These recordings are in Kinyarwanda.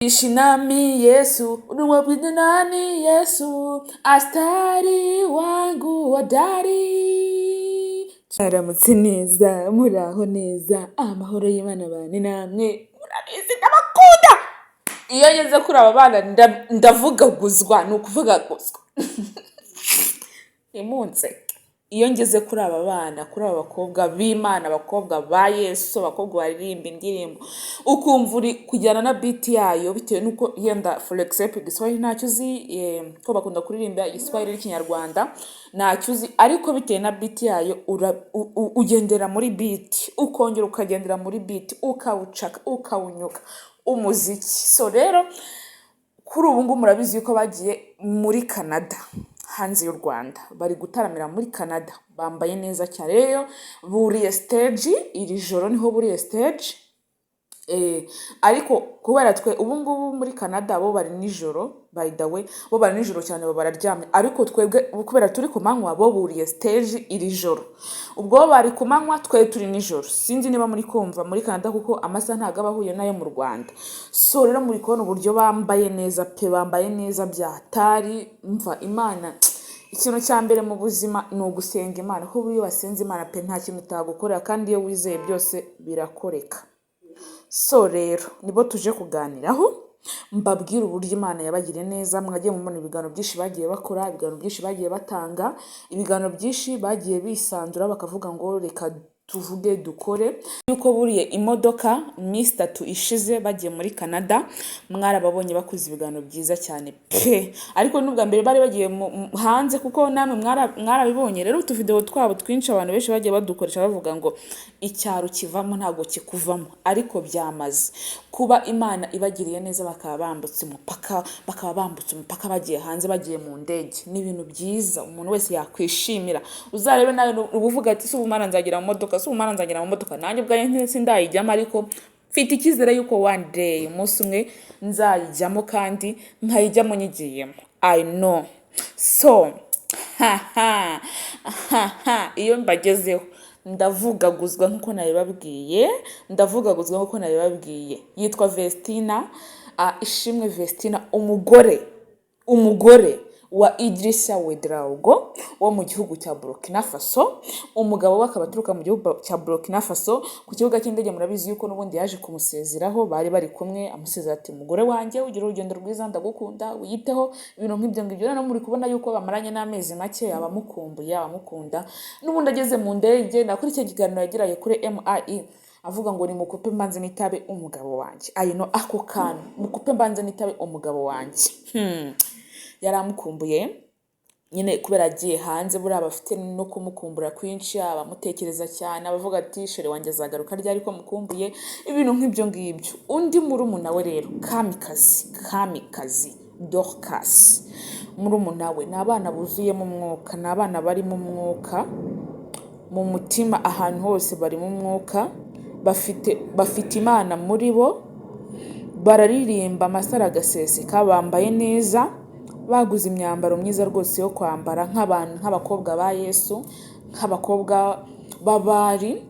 Ishi nami Yesu, unimwabudu nani Yesu, astari wangu hodari. Mwaramutse neza, muraho neza, amahoro y'Imana abane namwe, murabizi ndabakunda. Iyo ngeze kuri aba bana ndavugaguzwa, ni ukuvugaguzwa. Ntimunseke. Iyo ngeze kuri aba bana, kuri aba bakobwa b'Imana, abakobwa ba Yesu, abakobwa baririmba indirimbo, ukumva uri kujyana na beat yayo bitewe n'uko yenda, for example, Igiswahili ntacyo uzi, ko bakunda kuririmba Igiswahili n'Ikinyarwanda, ntacyo uzi, ariko bitewe na beat yayo ugendera muri beat, ukongera ukagendera muri beat, ukawucaka, ukawunyuka umuziki. So rero kuri ubu ngubu murabizi yuko bagiye muri Canada, hanze y'u Rwanda, bari gutaramira muri Canada, bambaye neza cyane. Rero buriye stage iri joro, niho buriye stage. Ariko kubera twe ubu ngubu muri Canada bo bari nijoro, by the way, bo bari nijoro cyane, bo bararyamye, ariko twebwe kubera turi ku manywa, bo buriye stage iri joro. Ubwo bo bari ku manywa, twe turi nijoro. Sinzi niba muri kumva muri Canada, kuko amasaha ntabwo aba ahuye n'ayo mu Rwanda. So rero muri kubona uburyo bambaye neza pe, bambaye neza bya hatari. Mva Imana, ikintu cya mbere mu buzima ni ugusenga Imana, kuko iyo wasenze Imana pe, nta kintu utagukorera, kandi iyo wizeye byose birakoreka. So rero nibo tuje kuganiraho, mbabwire uburyo Imana yabagiriye neza. Mwagiye mubona ibiganiro byinshi bagiye bakora, ibiganiro byinshi bagiye batanga, ibiganiro byinshi bagiye bisanzura bakavuga ngo reka tuvuge dukore. Yuko buriye imodoka iminsi 3 ishize bagiye muri Canada, mwarababonye bakoze ibiganiro byiza cyane pe. Ariko n'ubwa mbere bari bagiye hanze, kuko namwe mwarabibonye. Rero utuvidewo twabo twinshi abantu benshi bagiye badukoresha bavuga ngo icyaro kivamo ntabwo kikuvamo, ariko byamaze kuba Imana ibagiriye neza, bakaba bambutse umupaka, bakaba bambutse umupaka bagiye hanze, bagiye mu ndege. Ni ibintu byiza umuntu wese yakwishimira. Uzarebe nawe uba uvuga ati: "Si ubu Mana nzagera mu modoka, si ubu Mana nzagera mu modoka." Nanjye ubwanjye sindayijyamo, ariko mfite icyizere yuko one day, umunsi umwe, nzayijyamo kandi nkayijyamo nyigiyemo. I know. So haha haha, iyo mbagezeho ndavugaguzwa nk'uko nabibabwiye, ndavugaguzwa nk'uko nabibabwiye. Yitwa Vestina, Ishimwe Vestina, umugore wa Idrissa Ouedraogo wo mu gihugu cya Burkina Faso. Umugabo we akaba aturuka mu gihugu cya Burkina Faso. Ku kibuga cy'indege murabizi yuko n'ubundi yaje kumusezeraho, bari bari kumwe, amusezera ati: "Umugore wanjye, ugira urugendo rwiza, ndagukunda, wiyiteho," ibintu nk'ibyo ngibyo. Rero muri kubona yuko bamaranye n'amezi make, abamukumbuye, abamukunda. N'ubundi ageze mu ndege, nakuri icyo kiganiro yagiraye kuri MIE avuga ngo: "Nimukupe mbanze nitabe umugabo wanjye." Ayino ako kantu, "Mukupe mbanze nitabe umugabo wanjye." Yari amukumbuye nyine kubera agiye hanze. Buriya aba afite no kumukumbura kwinshi, abamutekereza cyane, abavuga ati: "Chéri wanjye azagaruka ryari ko mukumbuye?" Ibintu nk'ibyo ngibyo. Undi murumuna we rero, Kamikazi, Kamikazi Dorcas, murumuna we, ni abana buzuyemo umwuka, ni abana bari mu mwuka, mu mutima, ahantu hose bari mu mwuka, bafite Imana muri bo, bararirimba amasaro agaseseka, bambaye neza, baguze imyambaro myiza rwose yo kwambara nk'abantu, nk'abakobwa ba Yesu, nk'abakobwa b'abari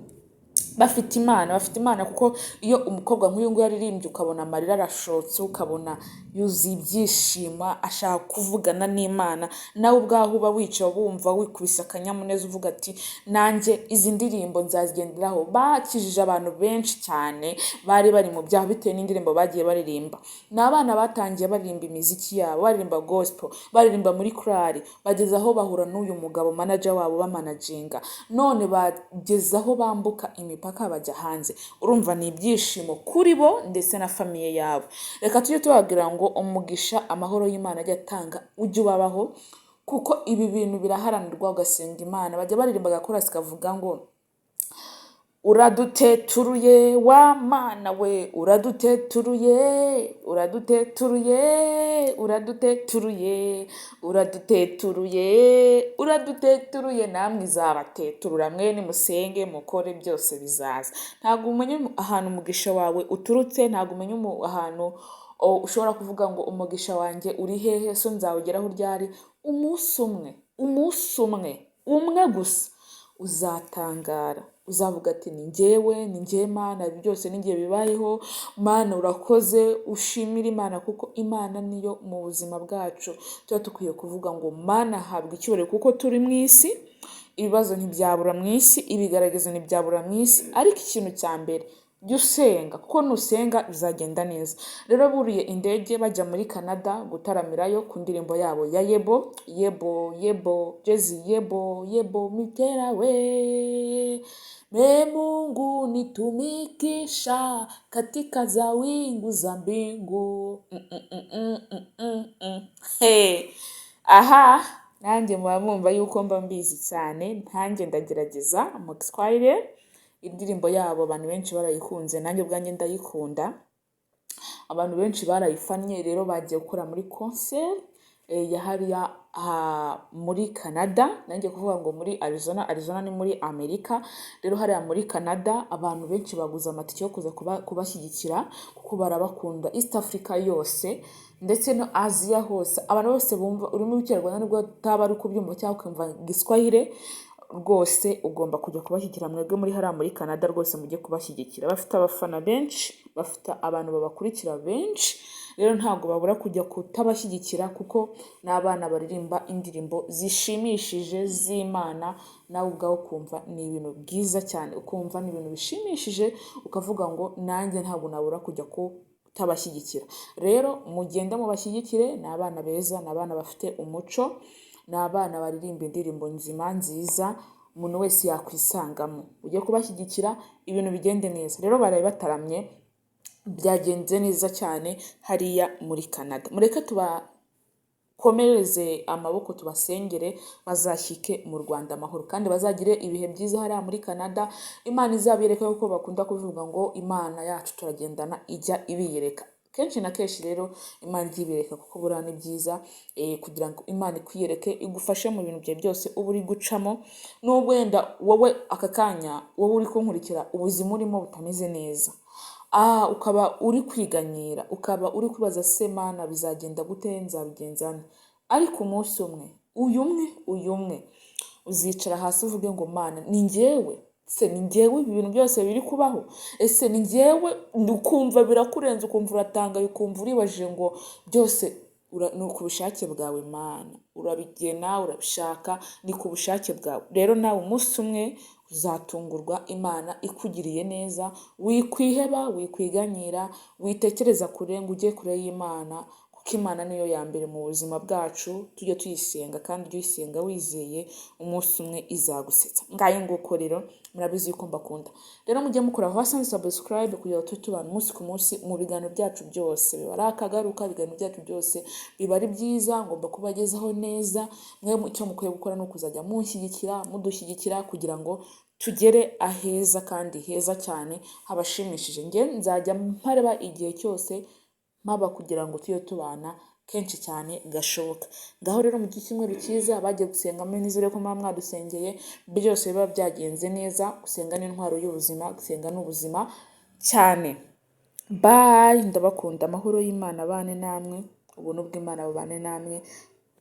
bafite Imana, bafite Imana. Kuko iyo umukobwa nk'uyu nguyu aririmbye, ukabona amarira arashotse, ukabona yuzuye ibyishimo, ashaka kuvugana n'Imana, nawe ubwawe uba wicaye wumva wikubise akanyamuneza, uvuga ati: "Nanjye izi ndirimbo nzazigenderaho." Bakijije abantu benshi cyane bari bari mu byaha bitewe n'indirimbo bagiye baririmba. Ni abana batangiye baririmba imiziki yabo, baririmba gospel, baririmba muri korali, bageze aho bahura n'uyu mugabo manager wabo bamanaginga, none bageze aho bambuka imipaka bajya hanze. Urumva ni ibyishimo kuri bo ndetse na famille yabo. Reka tujye tubabwira ngo umugisha, amahoro y'Imana ajya atanga ujye ubabaho, kuko ibi bintu biraharanirwa, ugasenga Imana. Bajya baririmba agakorasi kavuga ngo: "Uraduteturuye wa Mana we, uraduteturuye, uraduteturuye, uraduteturuye, uraduteturuye, uraduteturuye." Namwe izabateturura mwe, nimusenge, mukore, byose bizaza. Ntabwo umenya ahantu umugisha wawe uturutse, ntabwo umenya ahantu ushobora kuvuga ngo: "Umugisha wanjye uri hehe? So nzawugeraho ryari?" Umunsi umwe, umunsi umwe, umwe gusa, uzatangara. Uzavuga ati: "Ni njyewe, ni njyewe Mana, ibi byose ni njye bibayeho. Mana urakoze." Ushimire Imana, kuko Imana niyo mu buzima bwacu tuba dukwiye kuvuga ngo: "Mana, habwa icyubahiro," kuko turi mu isi, ibibazo ntibyabura mu isi, ibigaragazo ntibyabura mu isi. Ariko ikintu cya mbere, jya usenga, kuko nusenga bizagenda neza. Rero buriye indege bajya muri Canada gutaramirayo ku ndirimbo yabo ya Yebo Yebo Yebo Jezi Yebo Yebo Mitera we me Mungu nitumikisha katika za wingu za mbingu. Hey. Aha nanjye muba mwumva yuko mba mbizi cyane, ntanjye ndagerageza mu Giswahili. Indirimbo yabo abantu benshi barayikunze, nanjye ubwanjye ndayikunda, abantu benshi barayifannye. Rero bagiye gukora muri concert ya hariya muri Canada, nanjye kuvuga ngo muri Arizona, Arizona ni muri Amerika. Rero hariya muri Canada abantu benshi baguze amatike yo kuza kubashyigikira kuko barabakunda. East Africa yose ndetse no Aziya hose, abantu bose bumva ururimi rw'Ikinyarwanda, nubwo utaba ari kubyumva cyangwa ukumva Giswahili, rwose ugomba kujya kubashyigikira. Mwebwe muri hariya muri Canada, rwose mujye kubashyigikira. Bafite abafana benshi, bafite abantu babakurikira benshi. Rero ntabwo babura kujya kutabashyigikira, kuko ni abana baririmba indirimbo zishimishije z'Imana, nawe ubwawe ukumva ni ibintu byiza cyane, ukumva ni ibintu bishimishije, ukavuga ngo: "Nanjye ntabwo nabura kujya kutabashyigikira." Rero mugende mubashyigikire, ni abana beza, ni abana bafite umuco, ni abana baririmba indirimbo nzima nziza umuntu wese yakwisangamo. Ujye kubashyigikira, ibintu bigende neza. Rero baraye bataramye, byagenze neza cyane hariya muri Canada. Mureke tubakomereze amaboko, tubasengere bazashyike mu Rwanda amahoro kandi bazagire ibihe byiza hariya muri Canada. Imana izabiyereka, kuko bakunda kubivuga ngo Imana yacu turagendana ijya ibiyereka kenshi na kenshi. Rero Imana ijya ibiyereka, kuko buriya ni byiza kugira ngo Imana ikwiyereke, igufashe mu bintu byawe byose uba uri gucamo, nubwo wenda wowe aka kanya wowe uri kunkurikira ubuzima urimo butameze neza, ukaba uri kwiganyira, ukaba uri kwibaza: "Se Mana, bizagenda gute? Nzabigenza nte?" Ariko umunsi umwe, uyu umwe, uyu umwe, uzicara hasi uvuge ngo: "Mana, ni njyewe se? Ni njyewe ibi bintu byose biri kubaho? Ese ni njyewe?" Ukumva birakurenze, ukumva uratangaye, ukumva uribajije ngo byose ni ku bushake bwawe Mana, urabigena, urabishaka, ni ku bushake bwawe. Rero nawe umunsi umwe uzatungurwa Imana ikugiriye neza. Wikwiheba, wikwiganyira, witekereza kure ngo ujye kure y'Imana, kuko Imana niyo ya mbere mu buzima bwacu. Tujye tuyisenga, kandi ujye uyisenga wizeye, umunsi umwe izagusetsa. Ngayo nguko. Rero murabizi yuko mbakunda. Rero mujye mukora hasi subscribe kugira ngo tujye tubana umunsi ku munsi mu biganiro byacu byose. Biba ari akagaruka, ibiganiro byacu byose biba ari byiza, ngomba kubagezaho neza. Mwe icyo mukwiye gukora ni ukuzajya munshyigikira, mudushyigikira, kugira ngo tugere aheza kandi heza cyane habashimishije. Njye nzajya mpareba igihe cyose mpaba kugira ngo tujye tubana kenshi cyane gashoboka. Ngaho rero mu cyumweru cyiza, bagiye gusenga muri, nizere ko muba mwadusengeye, byose biba byagenze neza. Gusenga ni intwaro y'ubuzima, gusenga ni ubuzima cyane. Bye, ndabakunda. Amahoro y'Imana abane namwe, ubuntu bw'Imana bubane namwe,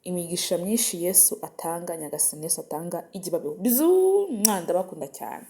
imigisha myinshi Yesu atanga, Nyagasani Yesu atanga, ijye ibabeho. Bisous, ndabakunda cyane.